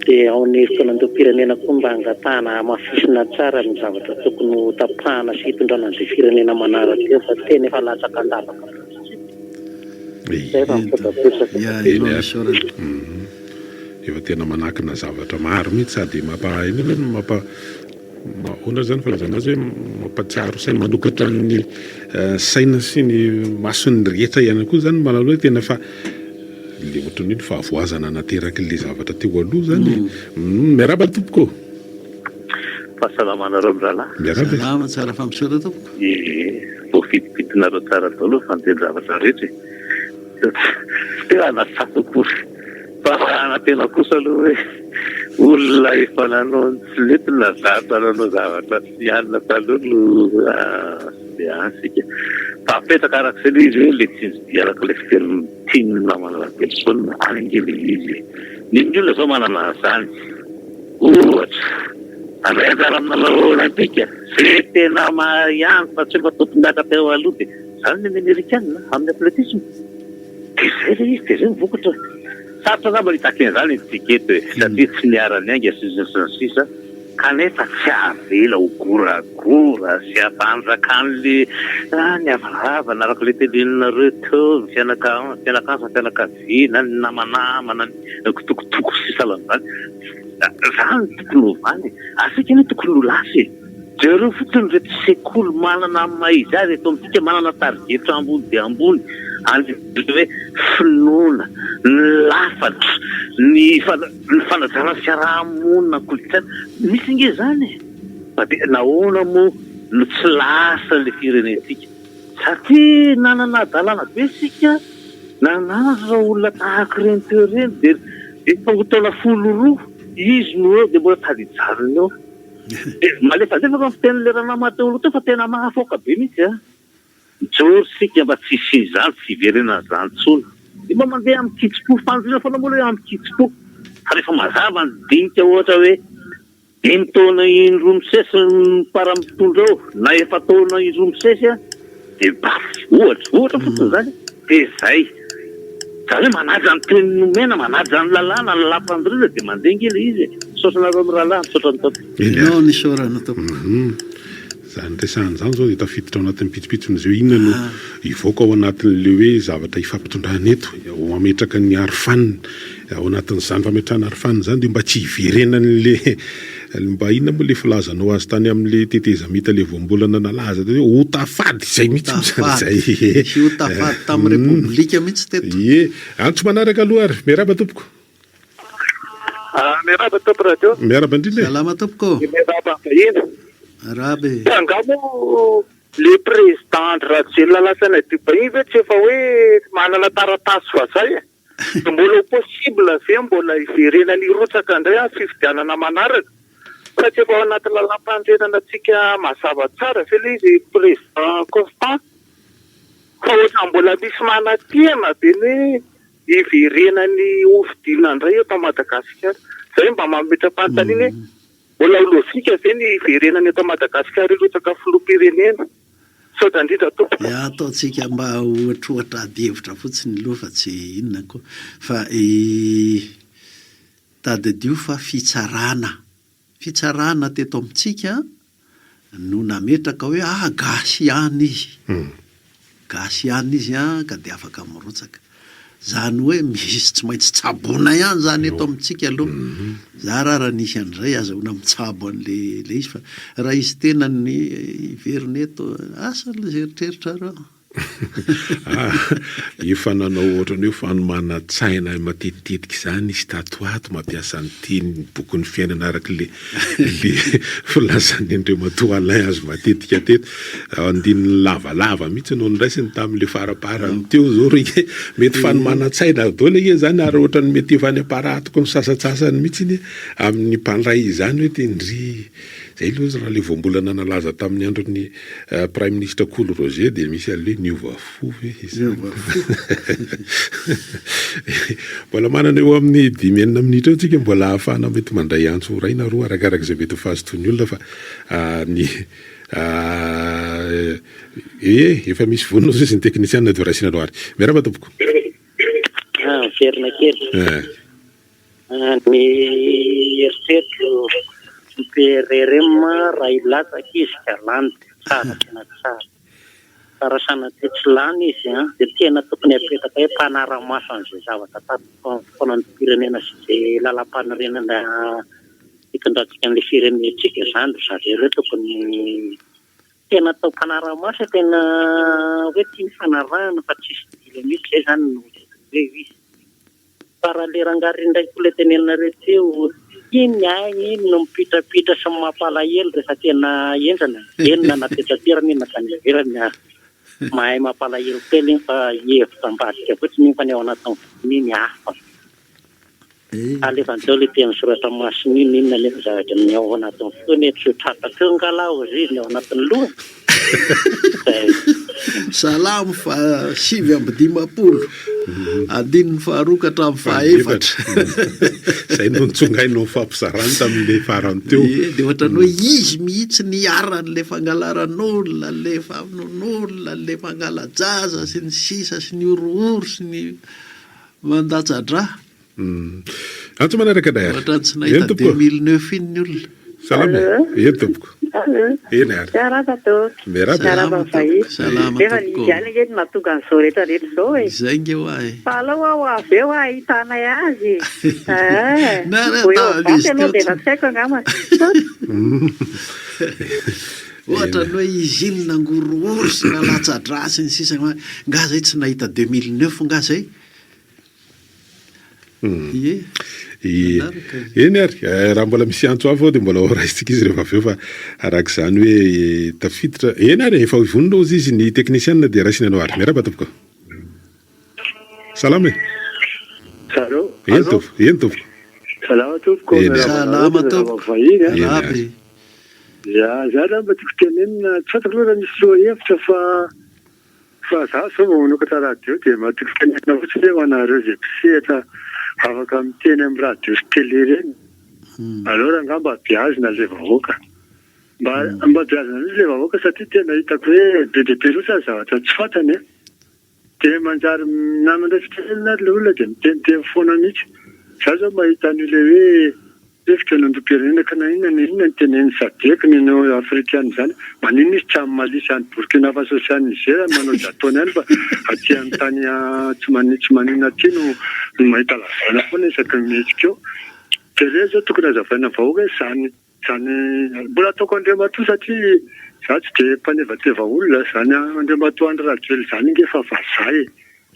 Dia ao ny filandoam-pirenena koa mba angatahana hamafisina tsara ny zavatra tokony ho tapahana sy hitondrana an'izay firenena manaraka eo fa tena efa latsaka an-davaka mihitsy. Izay fa misaotra betsaka. Eny ary. Efa tena manakina zavatra maro mihitsy sady mampa inona moa mampa ahoana zany filazana azy hoe mampatsiaro saina manokatra ny saina sy ny mason'ny rehetra ihany koa zany mahalala hoe tena fa le ohatran'ny hoe ny fahavoazana naterak'le zavatra teo aloha zany e. Miarahaba tompoko ô. Fahasalamana reo mirahalahy. Miarahaba e. Salama tsara fampisehoana tompoko. Ee, voafidimpidinareo tsara daholo ny fandehan-javatra rehetra e. Tsy tena nahatsapa akory. Fa hanantena kosa aloha hoe olona efa nanao ny tsy nety na zatra nanao zavatra tsy nianina taloha no dia any isika. Fa apetraka araka izay ilay izy hoe ilay tsinjo-dia araka ilay fiteny tian'ny namana Raveloson any ange ilay izy e. Ny ny olona izao manana an'izany. Ohatra, handray anjara amin'ny lalao Olympika, izay tena mahay ihany fa tsy hoe mba tompon-daka teo aloha dia izany ny Amerikana amin'ny atletisma. Dia izay ilay izy, dia izay ny vokatra. Sarotra angamba ny hitaky an'izany isika eto e, satria tsy niara-niainga sy ny sisa sy ny sisa, kanefa tsy avela ho goragora sy hampanjakan'le ny havana araka ilay teneninareo teo, ny fianaka- ny fianakaviana, ny fianakaviana, ny namanamana, ny kitokotoko sy sahalan'izany. Izany no tokony hovana e. Ary isika anie tokony ho lasa e. Jereo fotsiny ireto sekoly manana ny maha izy azy eto amintsika, manana tarigetra ambony dia ambony any amin'ny hoe finoana, ny lafatra, ny ny fanajana ny fiaraha-monina, ny kolontsaina. Misy ange izany e! Fa dia nahoana moa no tsy lasa ilay firenentsika? Satria nanana hadalana be isika, nananatra olona tahaka ireny teo ireny dia efa ho taona 12 izy no eo dia mbola tady hijanona eo. Dia malefadefaka ny fitenin'ilay ranamana teo aloha teo fa tena mahafaoka be mihitsy an! Mijoro isika mba tsy hisian'izany, tsy hiverenan'izany intsony. Dia mba mandeha amin-kitsim-po, faniriana foana moa ilay hoe amin-kitsim-po. Fa rehefa mazava ny dinika ohatra hoe dimy taona indroa misesy ny mpara mitondra eo na efa-taona indroa misesy an, dia bafy, ohatra, ohatra fotsiny izany, dia izay. Izany hoe manaja ny teny nomena, manaja ny lalàna, ny lalàmpanorenana dia mandeha ange ilay izy e. Misaotra anareo mirahalahy, misaotra ny Tompo. Ianao no isaorana tompoko. Izany resahana izany izao dia tafiditra ao anatin'ny pitsopitsony izay hoe inona no hivoaka ao anatin'ilay hoe zavatra ifampitondrana eto, mametraka ny arofanina. Ao anatin'izany fametrahana arofanina izany dia mba tsy hiverenan'ilay mba inona moa ilay filazanao azy tany amin'ilay tetezamita ilay voambolana nalaza teo hoe ota fady izay mihitsy moa izany izay. Nisy ota fady tamin'ny Repoblika mihitsy teto. Ie. Antso manaraka aloha ary. Miarahaba tompoko. Miarahaba tompoko radio. Miarahaba indrindra e. Salama tompoko. Miarahaba vahiny. Miarahaba e. Fa angaha moa le président Andry Rajoelina lasa any Dubaï iny ve tsy efa hoe manana taratasy vazaha e? Dia mbola ho possible ve mbola hiverenany hirotsaka indray amin'ny fifidianana manaraka? Fa tsy efa ao anaty lalàmpanorenana antsika mazava tsara ve ilay izy président Constant? Fa ohatran'ny mbola misy manantena be ny hoe hiverenany hofidiana indray eto Madagasikara. Izay mba mametra-panontaniana hoe mbola ho lojika ve ny hiverenany eto Madagasikara hirotsaka filoham-pirenena? Misaotra indrindra tompoko. Ya ataontsika mba ohatrohatra ady hevitra fotsiny aloha fa tsy inona koa fa i tadidio fa fitsarana fitsarana teto amintsika no nametraka hoe ah gasy ihany izy gasy ihany izy an ka dia afaka mirotsaka Zany hoe misy tsy maintsy tsaboina ihany zany eto amintsika aloha. Za raha raha nisy an'izay azahoana mitsabo an'le le izy fa raha izy tenany hiverina eto asa aloha izay eritreritrareo. Ah, efa nanao ohatran'ny hoe fanomanan-tsaina matetitetika izany izy tato ho ato, mampiasa ny teny, ny bokin'ny fiainana araka le le filazan'i Andriamatoa Alain azy matetika teto. Andininy lavalava mihitsy no noraisiny tamin'ilay faraparany teo zao ry mety fanomanan-tsaina daholo ange izany ary ohatran'ny mety efa any am-paratoko ny sasantsasany mihitsy anie amin'ny mpandray izany hoe te ndry. Zay aloha raha le voambolana nalaza tamin'ny andron'ny Praiminisitra Kolo Roger dia misy an'le hoe niova fo ve izany? Niova fo. Mbola manana eo amin'ny dimy enina minitra eo tsika mbola ahafahana mety mandray antso iray na roa arakaraka izay mety ho fahazotoan'ny olona fa ny eh efa misy vonona ozy izy ny teknisianina dia ho raisina aloha ary. Miarahaba tompoko. Ah, miverina kely. Eh. Ny eritreritro ny PRRM raha hilatsaka izy ka lany dia tsara tena tsara. Fa raha sanatria tsy lany izy an, dia tena tokony hapetraka hoe mpanara-maso an'izay zavatra tato-pirenena sy izay lalam-panorenana hitondrantsika an'ilay firenentsika izany ry zareo ireo tokony tena atao mpanara-maso e, tena hoe tia ny fanarahana fa tsisy dila mihitsy, izay izany no tokony hoe izy. Fa raha le rangahy indray koa le teneninareo teo, iny ainy iny no mipitrapitra sy mampalahelo rehefa tena henjana, eny na napetraperana iny na tany ivelany ary mahay mampalahelo kely iny fa hevitra ambadika fotsiny iny fa ny ao anatin'ny fony iny hafa. Alefany daholo ity amin'ny soratra masina iny, inona anefa zavatra ny ao anatin'ny fony e, tsy ho tratrako eo nga lahy hozy izy ny ao anatin'ny lohany. Zay. Salamo faha 59, andininy faharoa ka hatramin'ny fahaefatra. Izay no nitsongainao nifampizarany tamin'ilay farany teo. Ie, dia ohatran'ny hoe izy mihitsy niharan'ilay fangalaran'olona, ilay famonoan'olona, ilay mangala-jaza sy ny sisa sy ny horohoro sy ny mandatsa-drà. Antso manaraka indray ary. Ohatran'ny tsy nahita 2009 iny ny olona. Salama e. Eny tompoko. Eny ary. Miarahaba tompoko. Miarahaba. Miarahaba ny vahiny. Salama Nefa tompoko. izy ihany ange no mahatonga an'izao rehetra rehetra izao e. Izay nge hoa e. Fa aleo aho avy eo ahitanay azy e. Eh. Na Vao eo tamin'izy Ivato ianao teo dia tsy efa tsy haiko angamba. Ohatran'ny hoe izy iny nangorohoro sy nalatsa-drà sy ny sisa Nga zay tsy nahita 2009 nga zay? Ie. Eny ary, raha mbola misy antso hafa ao dia mbola ho raisintsika izy rehefa avy eo fa araka izany hoe tafiditra. Eny ary, efa vonona hozy izy ny teknisianina dia raisiny ianao ary. Miarahaba tompoko. Salama e. Allo. Eny tompoko, eny tompoko. Salama tompoko, Eny ary. miarahaba anareo Salama dia miarahaba tompoko. vahiny a. Eny Miarahaba ary. e. Ya, za angamba tiako tenenina, tsy fantako aloha raha misy lohahevitra fa Fa za zao vao manokatra radio dia matoky tenenina fotsiny hoe ho anareo izay mpisehatra afaka miteny amin'ny radio sy télé ireny, aleo rangaha mba beazina le vahoaka. Mba mba beazina mihitsy le vahoaka satria tena hitako hoe be dia be loatra ny zavatra tsy fantany an. Dia manjary na mandray fitenenana ary le olona dia miteniteny foana mihitsy. Za zao mahita an'io le hoe Hevitra ny androm-pirenena ka na inona na inona ny tenenin'ny sadec ny Union Africaine izany, maninona izy tsy any Mali sy any Burkina Faso sy any Niger no manao izay ataony any fa aty amin'ny tany tsy maninona tsy maninona aty no no mahita lazaina foana isaky ny mihetsika eo. Dia ireny izao tokony hazavaina ny vahoaka hoe izany izany mbola ataoko Andriamatoa satria za tsy dia mpanevateva olona, izany Andriamatoa Andry Rajoelina izany ange efa vazaha e!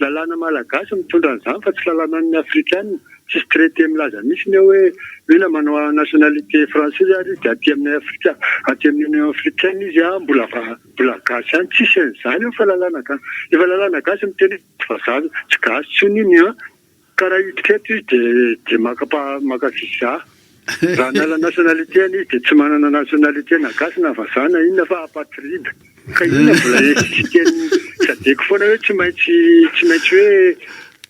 Lalàna malagasy mitondra an'izany fa tsy lalànan'ny afrikana, tsisy traité milaza mihitsy ny eo hoe hoe na manao nationalité française ary izy dia aty amin'ny afrika aty amin'ny union africaine izy an mbola mbola gasy ihany, tsisy an'izany eo fa lalàna gasy, efa lalàna gasy miteny hoe tsy vazaha tsy gasy intsony iny an, ka raha hiditra eto izy dia dia maka maka visa, raha hanala nationalité any izy dia tsy manana nationalité na gasy na vazaha na inona fa apatride. Ka inona mbola insisteny sadec foana hoe tsy maintsy tsy maintsy hoe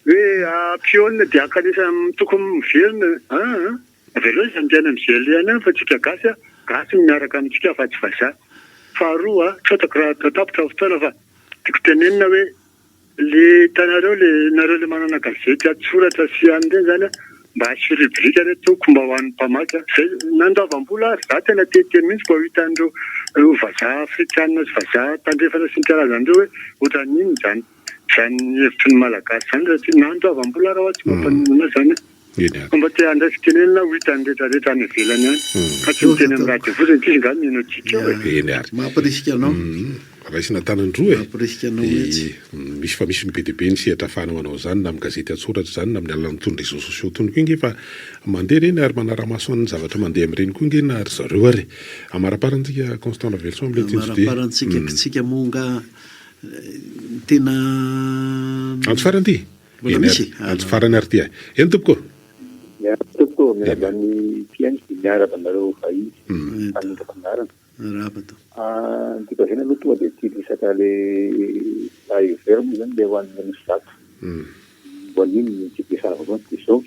hoe ampihaonina dia hankanesa amin'ny tokony miverina an! Avelao izy handeha any amin'izay alehany any fa tsika gasy a, gasy no miaraka amintsika fa tsy vazaha. Faharoa a, tsy fantako raha tapitra ny fotoana fa tiako tenenina hoe Le hitanareo le nareo le manana gazety atsoratra sy any reny zany a mba asio rubrique re tompoko mba ho an'ny mpamaky a zay nandoavam-bola ary za tena te hiteny mihitsy mba ho hitan'ireo ireo vazaha afrikanina sy vazaha tandrefana sy ny karazany ireo hoe ohatran'ny inona izany izany hevitry ny malagasy izany satria nandoavam-bola ary aho tsy mampaninona ahy zany a. Eny ary. Fa mba te handray fitenenana ho hitan'ny rehetra rehetra any ivelany any. Fa tsy miteny amin'ny radio fotsiny ankizy nga mino antsika eo e. Eny ary. Mampirisika anao. Raisina an-tanan-droa e. Mampirisika anao mihitsy. Misy fa misy ny be dia be ny sehatra ahafahana manao izany na amin'ny gazety an-tsoratra izany na amin'ny alalan'itony réseaux sociaux itony koa ange fa mandeha ireny ary manara-maso an'ny zavatra mandeha amin'ireny koa ange na ry zareo ary e. Amaraparantsika Constant Raveloson amin'ilay tsinjo dia. Amaraparantsika tsika moa nga tena. Antso farany ity? Mbola Eny misy ary, antso farany ary ity e. Eny tompoko. Miarahaba tompoko. Miarahaba ny mpihaino dia miarahaba anareo vahiny mpanindra fandaharana. Miarahaba tompoko. Ny tiako lazaina aloha tonga dia ity resaka le flyover moa izany le ho an'ny Anosizato. Ho an'iny no tiako resahana voalohany dia izao.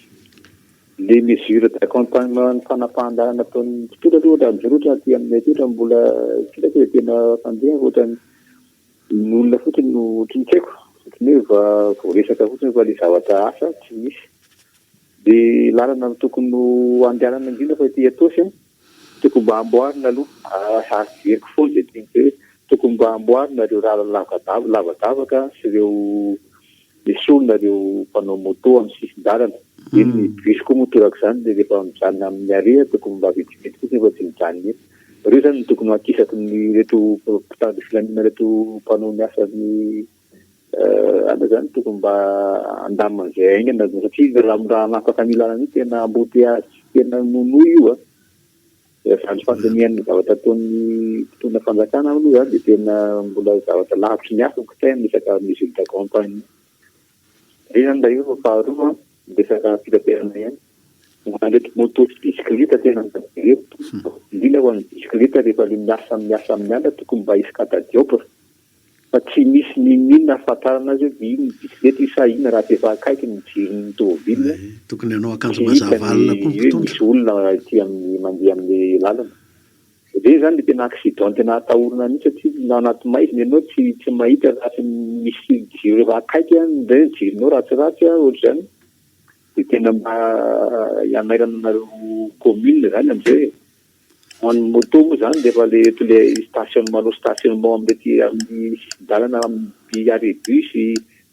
Le mesure d'accompagnement ny fanapahan-dalana ataon'ny mpitondra aloha ohatra amin'izao ohatra aty aminay aty ohatra mbola tsy hitako hoe tena fandeha fa ohatran'ny ny olona fotsiny no ohatran'ny tsy haiko ohatran'ny hoe va voaresaka fotsiny fa le zavatra asa tsy misy. Le lalana tokony ho andehanana indrindra fa ety Itaosy an, tokony mba amboarina aloha ary jeriko foana izay teny izay hoe tokony mba amboarina ireo lalana lavadavaka sy ireo Esorina ireo mpanao moto amin'ny sisin-dalana. Eny ny bus koa moa torak'izany rehefa mijanona amin'ny arrêt tokony mba vetivety fotsiny fa tsy mijanona ela. Ireo izany no tokony ho ankisaky ny ireto mpitandro filaminana ireto mpanao ny asan'ny ana izany tokony mba handamina an'izay haingana satria raha hanapaka an'io lalana io tena embouteillage tena nonoy io a. Raha ny fandinihana ny zavatra ataon'ny mpitondra fanjakana aloha izany dia tena mbola zavatra lavitry ny afo ny kitay amin'ny resaka mesure d'accompagnement. Izay izany ilay io fa faharoa ny resaka fitaterana ihany. Ho an'ireto moto sy bisikileta tena mba jereo tompoko, indrindra ho an'ny bisikileta rehefa ilay miasa miasa amin'ny alina tokony mba hisy catadiopre. Fa tsy misy n'inon'inona ahafantarana azy hoe iny bisikileta io sa inona raha tsy efa akaiky ny jiron'ny tômôbila. Tokony hanao akanjo Tsy hita mazava alina ny koa ny hoe mpitondra. misy olona aty amin'ny mandeha amin'ny lalana. Ireny izany ilay tena accident tena atahorana mihitsy satria na anaty maizina ianao tsy tsy mahita raha tsy misy jiro efa akaiky indray ny jironao ratsiratsy ohatr'izany. Dia tena mba hanairana anareo commune izany amin'izay e. Ho an'ny moto moa izany rehefa le eto le stationnement manao stationnement amin'ny aty amin'ny sisin-dalana amin'ny arrêt bus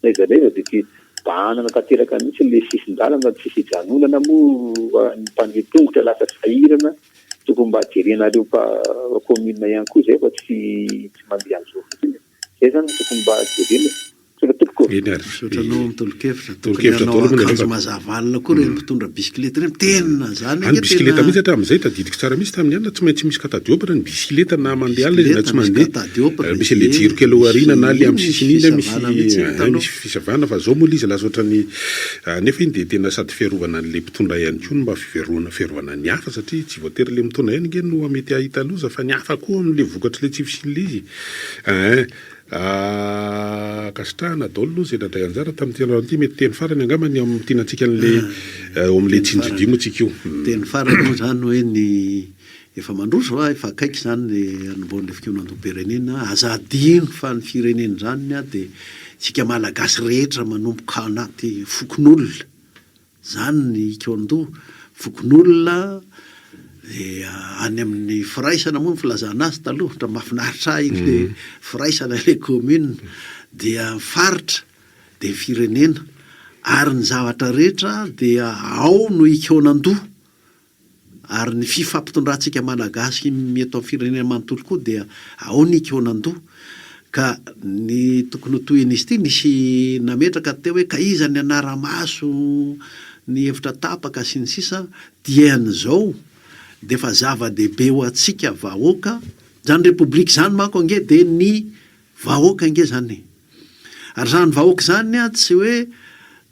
na aiza na aiza dia ty bahanana tanteraka mihitsy le sisin-dalana tsisy hijanonana moa ny mpandeha tongotra lasa sahirana tokony mba jerenareo commune ihany koa izay fa tsy tsy mandeha amin'izao fotsiny e. Izay izany no tokony mba jerena e. Misaotra tompoko ô. Eny ary. Misaotra anao amin'ny tolo-kevitra. Tokony Tolo-kevitra hanao daholo moa ny akanjo alefa. mazava alina koa ireny mpitondra bisikileta ireny. Tena zany Any ange bisikileta tena. mihitsy hatramin'izay tadidiko tsara mihitsy tamin'ny alina tsy maintsy misy catadiopre ny bisikileta na mandeha alina izy na Bisikileta tsy misy mandeha. catadiopre Misy an'ilay ie, jiro kely ao misy aoriana na ilay iny amin'ny misy sisiny iny misy fisavana mihitsy iny eh, taloha. misy fisavana fa zao moa ilay izy lasa ohatran'ny nefa iny dia tena sady fiarovana an'ilay mpitondra ihany koa no mba fiveroana fiarovana ny hafa satria tsy voatery ilay mitondra ihany ange no mety hahita loza fa ny hafa koa amin'ilay vokatr'ilay tsy fisian'ilay izy. Eh. Ankasitrahana daholo aloha izay nandray anjara tamin'ity androany ity. Mety teny farany angamba ny hamintinantsika an'ilay eo amin'ilay Teny tsindridia farany. moa tsika io. Teny farany moa izany hoe ny efa mandroso va, efa akaiky izany ny hanombohan'ilay fikaonandoham-pirenena. Aza adino fa ny firenena izany dia isika Malagasy rehetra manomboka anaty fokonolona. Izany ny hikaon-doha fokonolona dia any amin'ny firaisana moa ny filazana azy taloha, ohatra mahafinaritra ahy ilay firaisana ilay commune, dia ny faritra, dia ny firenena, ary ny zavatra rehetra dia ao no hikaonan-doha. Ary ny fifampitondrantsika Malagasy eto amin'ny firenena manontolo koa dia ao ny hikaonan-doha. Ka ny tokony ho tohin'izy ity, nisy nametraka teo hoe ka iza ny hanara-maso ny hevitra tapaka sy ny sisa, dian'izao dia efa zava-dehibe ho antsika vahoaka, izany Repoblika izany manko ange dia ny vahoaka ange izany e. Ary izany vahoaka izany tsy hoe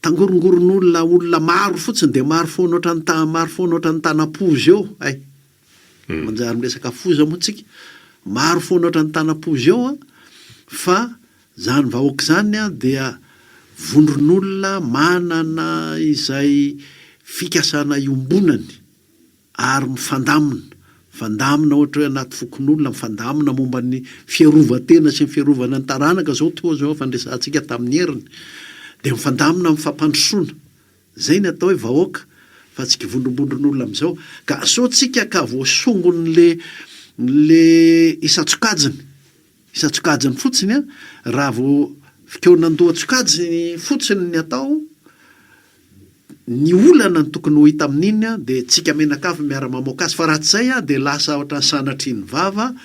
tangorongoron'olona olona maro fotsiny dia maro foana ohatran'ny ta maro foana ohatran'ny tanam-poza eo hay. Manjary miresaka foza moa tsika. Maro foana ohatran'ny tanam-poza eo an, fa izany vahoaka izany dia vondron'olona manana izay fikasana iombonany. ary mifandamina, mifandamina ohatra hoe anaty fokonolona, mifandamina momba ny fiarovan-tena sy ny fiarovana ny taranaka izao toa izao efa niresahantsika tamin'ny heriny, dia mifandamina amin'ny fampandrosoana. Izay ny atao hoe vahoaka fa tsy kivondrombondron'olona amin'izao. Ka sao tsika ka voasongon'le le isan-tsokajiny, isan-tsokajiny fotsiny an, raha vao fikaonandohan-tsokajiny fotsiny ny atao, Ny olana no tokony ho hita amin'iny dia tsika mianakavy miara mamoaka azy fa raha tsy izay dia lasa ohatran'ny sanatria ny vava,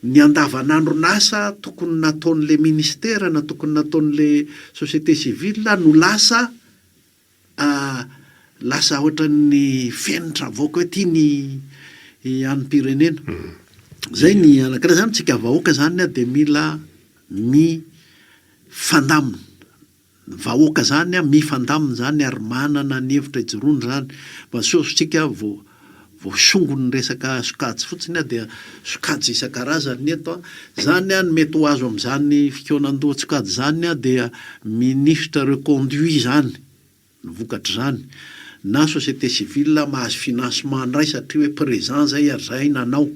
ny andavanandron'asa tokony nataon'ilay ministera na tokony nataon'ilay société civile no lasa lasa ohatran'ny fenitra avoaka hoe ity ny hanim-pirenena. Izay ny anankiray izany tsika vahoaka izany dia mila mifandamina. Ny vahoaka zany an, mifandamina zany ary manana ny hevitra ijoroany zany. Fa sao tsika vao voasongon'ny resaka sokajy fotsiny an, dia sokajy isan-karazany ny eto an. Zany an, ny mety ho azo amin'izany fikaonandohan-tsokajy zany an, dia ministre reconduit zany. Ny vokatr'izany, na société civile mahazo financement indray satria hoe présent zay ary zahay nanao,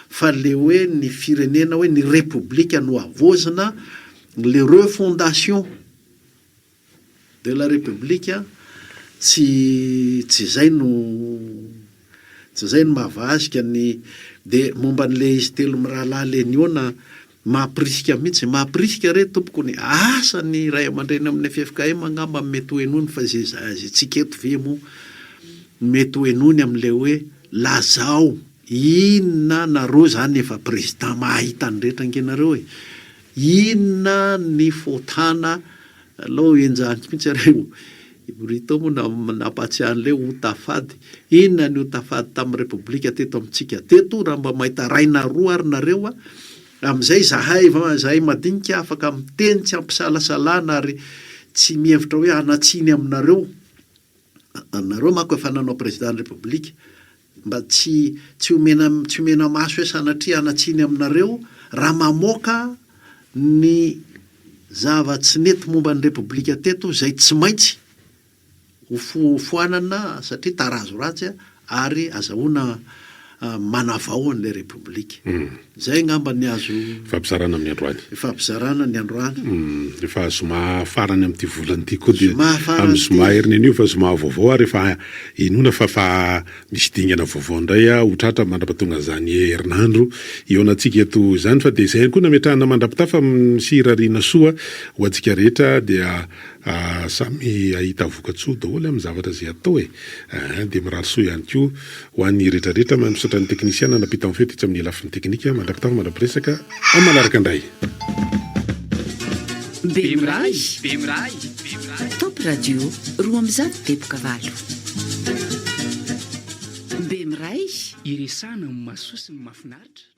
fa le hoe ny firenena hoe ny repoblika no havaozina, le refondation de la république tsy tsy zay no tsy zay no mahavahazika ny de momba an'le izy telo mirahalahy le nihaona Mampirisika mihitsy, mampirisika re tompoko ny asa ny ray aman-dreny amin'ny ffkm angamba mety ho henoiny fa ze ze tsika eto ve moa mety ho henoiny amin'ilay hoe lazao inona nareo zany efa président mahita ny rehetra ange nareo e, inona ny fotana Alao henjahiko mihitsy ary io. I Brito moa nampahatsiahy an'ilay ota fady. Inona ny ota fady tamin'ny Repoblika teto amintsika teto raha mba mahita ray na roa ary nareo a! Amin'izay izahay izahay madinika afaka miteny tsy ampisalasalana ary tsy mihevitra hoe hanatsiny aminareo. Nareo manko efa nanao président ny Repoblika. Mba tsy tsy omena tsy omena maso hoe sanatria hanatsiny aminareo raha mamoaka ny zava-tsy nety momba ny Repoblika teto izay tsy maintsy ho foanana satria tarazo ratsy ary azahoana manavao an'ilay Repoblika. Izay angamba ny azo. Ifampizarana amin'ny androany. Ifampizarana ny androany. Efa zoma farany amin'ity volana ity koa dia amin'ny zoma heriny anio efa zoma vaovao ary efa inoana fa fa misy dingana vaovao indray ho tratra mandra-pahatonga an'izany herinandro hihaonantsika eto izany fa dia izay ihany koa nametrahana mandra-pitafa sy irariana soa ho antsika rehetra dia Samy hahita vokatsoa daholo amin'ny zavatra izay atao e! Dia mirary soa ihany koa ho an'ny rehetra rehetra. Misaotra ny teknisiana nampita ny feo tetsy amin'ny lafiny teknika. Mandra-pitafa mandra-piresaka amin'ny manaraka indray. Bemiray, Top Radio 208. Bemiray. Iresahana amin'ny mahasoa sy ny mahafinaritra.